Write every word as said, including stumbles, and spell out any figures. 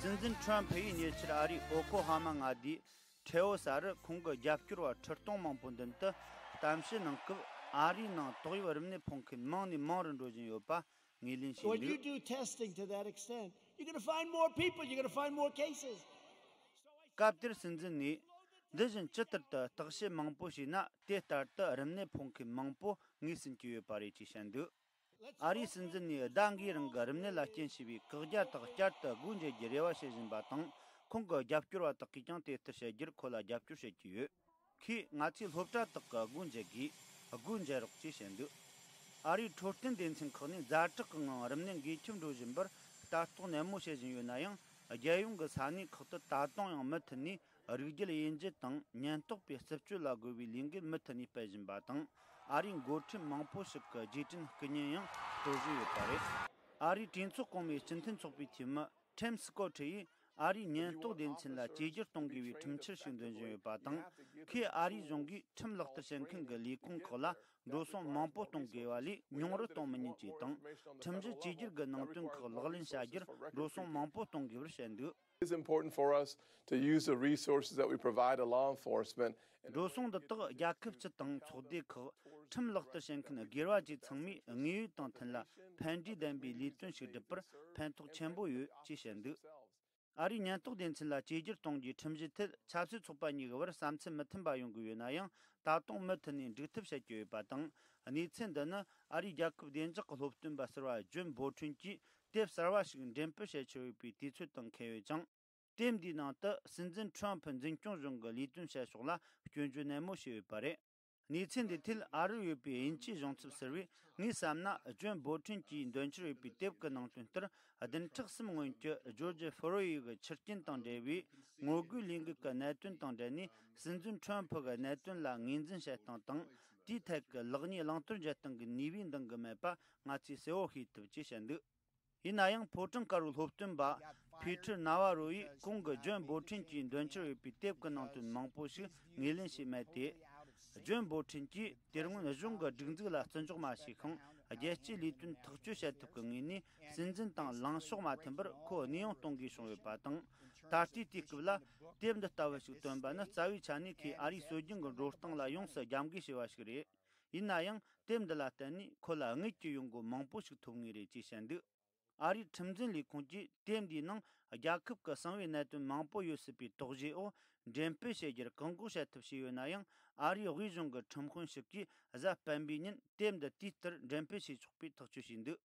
སྲིད་འཛིན་ཁྲོམ་ཕུ་ཡིས་ཉེ་ཆར་ཨ་རིའི་ཨོ་ཁོ་ཧ་མ་མངའ་སྡེའི་ཁྲེའོ་ས་རུ་ཁོང་གི་རྒྱབ་སྐྱོར་བ་ཁྲི་སྟོང་མང་པོ་མདུན་དུ་གཏམ་བཤད་གནང་སྐབས། ཨ་རིའི་ནང་ཏོག་དབྱིབས་རིམས་ནད་ཕོག་མཁན་མང་ནས་མང་རུ་འགྲོ་བཞིན་ཡོད་པ་ངོས་ལེན་བྱས་འདུག། When you do testing to that extent, you're going to find more people, you're going to find more cases. སྐབས་དེར་སྲིད་འཛིན་ནས། འདི་བཞིན་ཇི་ལྟར་དུ་བརྟག་དཔྱད་མང་པོ་བྱས་ན། དེ་ལྟར་དུ་རིམས་ནད་ཕོག་མཁན་མང་པོ་ངོས་ཟིན་གྱི་ཡོད་པ་རེད་ཅེས་བཤད་འདུག། ཨ་རིའི་སྲིད་འཛིན་ནས་ཟླ་འགའི་རིང་གི་རིམས་ནད་ལ་རྐྱེན་བྱས་པའི་བཀག་རྒྱ་དག་བསྐྱར་དུ་སྒོ་འབྱེད་རྒྱུའི་རེ་བ་བྱེད་བཞིན་པ་དང་། ཁོང་གི་རྒྱབ་སྐྱོར་བ་དག་གིས་ཀྱང་དེ་ལྟར་བྱེད་རྒྱུར་ཁོ་ལ་རྒྱབ་སྐྱོར་བྱེད་ཀྱི་ཡོད། ཁོས་ང་ཚོས་སློབ་གྲྭ་དག་གི་སྒོ་འབྱེད་དགོས། སྒོ་འབྱེད་རོགས་ཅེས་བཤད་འདུག། ཨ་རིའི་འཕྲོད་བསྟེན་སྡེ་ཚན་ཁག་ནས་ཛ་དྲག་གི་ངང་རིམས་ནད་འགོས་ཁྱབ་འགྲོ་བཞིན་པར་ལྟ་རྟོག་ནན་མོ་བྱེད་བཞིན་ཡོད་ན་ཡང་། རྒྱལ་ཡོངས་ཀྱི་ས་གནས་ཁག་ཏུ་ད་དུང་ཡང་མུ་མཐུད་ནས་རིགས་རྒྱུད་དབྱེ་འབྱེད་དང་ཉེན་རྟོག་པའི་རྩུབ་སྤྱོད་ལ་རྒོལ་བའི་ལས་འགུལ་མུ་མཐུད་ནས་སྤེལ་བཞིན་པ་དང་། ཨ་རིའི་འགོ་ཁྲིད་མང་པོ་ཞིག་གི་རྗེས་དྲན་རྐུ་ཉེན་ཡང་སྤྲོད་བཞིན་ཡོད་པ་རེད། ཨ་རིའི་གྲོས་ཚོགས་གོང་མའི་སྤྱི་མཐུན་ཚོགས་པའི་འཐུས་མི་ཁྲིམ་སི་ཀོ་ཊི་ཡིས་ཨ་རིའི་ཉེན་རྟོག་སྡེ་ཚན་ལ་བཅོས་བསྒྱུར་གཏོང་དགོས་པའི་ཁྲིམས་འཆར་ཞིག་འདོན་བཞིན་ཡོད་པ་དང་། ཁོས་ཨ་རིའི་གཞུང་གིས་ཁྲིམས་ལག་བསྟར་བྱེད་མཁན་གྱི་ལས་ཁུངས་ཁག་ལ་འགྲོ་སོང་མང་པོ་གཏོང་དགོས་པ་ལས་ཉུང་རུ་གཏོང་མི་ཉན་ཅེས་དང་། ཁྲིམས་གཞི་བཅོས་བསྒྱུར་གྱི་ནང་དོན་ཁག་ལག་ལེན་བྱ་རྒྱུར་འགྲོ་སོང་མང་པོ་གཏོང་དགོས་པར་བཤད་འདུག། It's important for us to use the resources that we provide to law enforcement. འགྲོ་སོང་འདི་དག་རྒྱལ་ཁབ་སྤྱི་དང་ཚོགས་སྡེ་ཁག་ཁྲིམས་ལག་བསྟར་བྱེད་མཁན་སྒེར་བ་བཅས་ཚང་མས་དངོས་ཡོད་དང་མཐུན་ལ་ཕན་འབྲས་ལྡན་པའི་ལས་དོན་ཞིག་སྒྲུབ་པར་ཕན་ཐོགས་ཆེན་པོ་ཡོད་ཅེས་བཤད་འདུག། ཨ་རིའི་ཉེན་རྟོག་སྡེ་ཚན་ལ་བཅོས་བསྒྱུར་གཏོང་རྒྱུའི་ཁྲིམས་གཞིའི་ཐད་ཆབ་སྲིད་ཚོགས་པ་གཉིས་ཀྱི་བར་བསམ་ཚུལ་མི་མཐུན་པ་ཡོང་གི་ཡོད་ན་ཡང་། ད་དུང་མུ་མཐུད་ནས་འགྲིག་ཐབས་བྱེད་ཀྱི་ཡོད་པ་དང་། གནས་ཚུལ་འདི་ནི་ཨ་རིའི་རྒྱལ་ཁབ་བདེ་འཇགས་ཀྱི་སློབ་སྟོན་པ་ཟུར་པ་ཇོན་བོ་ཁྲིན་གྱིས་དེབ་གསར་བ་ཞིག་འགྲེམས་སྤེལ་བྱེད་འཆར་ཡོད་པའི་དུས་ཚོད་དང་འཁེལ་ཡོད་ཅིང་། དེབ་འདིའི་ནང་དུ་སྲིད་འཛིན་ཁྲོམ་ཕུ་འཛིན་སྐྱོང་གཞུང་གི་ལས་དོན་བྱེད་ཕྱོགས་ལ་སྐྱོན་བརྗོད་ནན་མོ་བྱས་ཡོད་པ་རེད། གནས་ཚུལ་འདིའི་ཐད་ཨ་རིར་ཡོད་པའི་དབྱིན་ཇིའི་གཞུང་ཚབ་ཟུར་པས། ངས་བསམ་ན་ཇོན་བོ་ཁྲིན་གྱིས་འདོན་འཆར་ཡོད་པའི་དེབ་ཀྱི་ནང་དོན་ལྟར། བདུན་ཕྲག་གསུམ་སྔོན་གྱི་ཇོར་ཇི་ཕོ་རོ་ཡི་གི་ཆུ་རྐྱེན་དང་འབྲེལ་བའི་ངོ་རྒོལ་ལས་འགུལ་གྱི་གནད་དོན་དང་འབྲེལ་ནས། སྲིད་འཛིན་ཁྲོམ་ཕུ་གི་གནད་དོན་ལ་ངོས་འཛིན་བྱེད་སྟངས་དང་། དེའི་ཐད་ཀྱི་ལེགས་ཉེས་བླང་དོར་འབྱེད་སྟངས་ཀྱི་ནུས་པས་འདང་གི་མེད་པ་ང་ཚོས་གསལ་བོ་ཤེས་ཐུབ་ཅེས་བཤད་འདུག། ཡིན་ན་ཡང་། ཕོ་བྲང་དཀར་པོའི་སློབ་སྟོན་པ་ཕི་ཁྲེར་ན་ཝ་རོ་ཡིས་གོང་གི་ཇོན་བོ་ཁྲིན་གྱིས་འདོན་འཆར་ཡོད་པའི་དེབ་ཀྱི་ནང་དོན་མང་པོ་ཞིག་ངོས་ལེན་བྱས་མེད་དེ། ཇོན་བོ་ཁྲིན་གྱིས་དེ་སྔོན་གཞུང་གི་སྒྲིག་འཛུགས་ལ་བརྩི་འཇོག་མ་བྱས་ཤིང་། རྒྱལ་སྤྱིའི་ལས་དོན་ཐག་གཅོད་བྱེད་ཐབས་ཀྱི་ངོས་ནས་སྲིད་འཛིན་དང་ལངས་ཕྱོགས་མ་མཐུན་པར་ཁོ་གནས་དབྱུང་གཏོང་དགོས་བྱུང་ཡོད་པ་དང་། ད་ལྟའི་དུས་སྐབས་ལ་དེབ་འདི་ལྟ་བུ་ཞིག་བཏོན་པ་ནི་རྩ་བའི་ཆ་ནས་ཁོས་ཨ་རིའི་སྲོལ་རྒྱུན་གྱི་འགྲོ་སྟངས་ལ་ཡོངས་སུ་རྒྱབ་འགལ་བྱས་པ་ཞིག་རེད། ཡིན་ན་ཡང་། དེབ་འདི་ལ་བརྟེན་ནས་ཁོ་ལ་དངུལ་གྱི་ཡོང་སྒོ་མང་པོ་ཞིག་ཐོབ་ངེས་རེད་ཅེས་བཤད་འདུག། ཨ་རིའི་ཁྲིམས་འཛིན་ལས་ཁུངས་ཀྱིས་དེབ་འདིའི་ནང་རྒྱལ་ཁབ་ཀྱི་གསང་བའི་གནད་དོན་མང་པོ་ཡོད་སྲིད་པའི་དོགས་གཞིའི་འོག་འགྲེམས་སྤེལ་བྱེད་རྒྱུར་བཀག་འགོག་བྱེད་ཐབས་བྱས་ཡོད་ན་ཡང་། ཨ་རིའི་དབུས་གཞུང་གི་ཁྲིམས་དཔོན་ཞིག་གིས་གཟའ་སྤེན་པའི་ཉིན་དེབ་འདི་དུས་ལྟར་འགྲེམས་སྤེལ་བྱས་ཆོག་པའི་ཐག་གཅོད་བྱས་འདུག།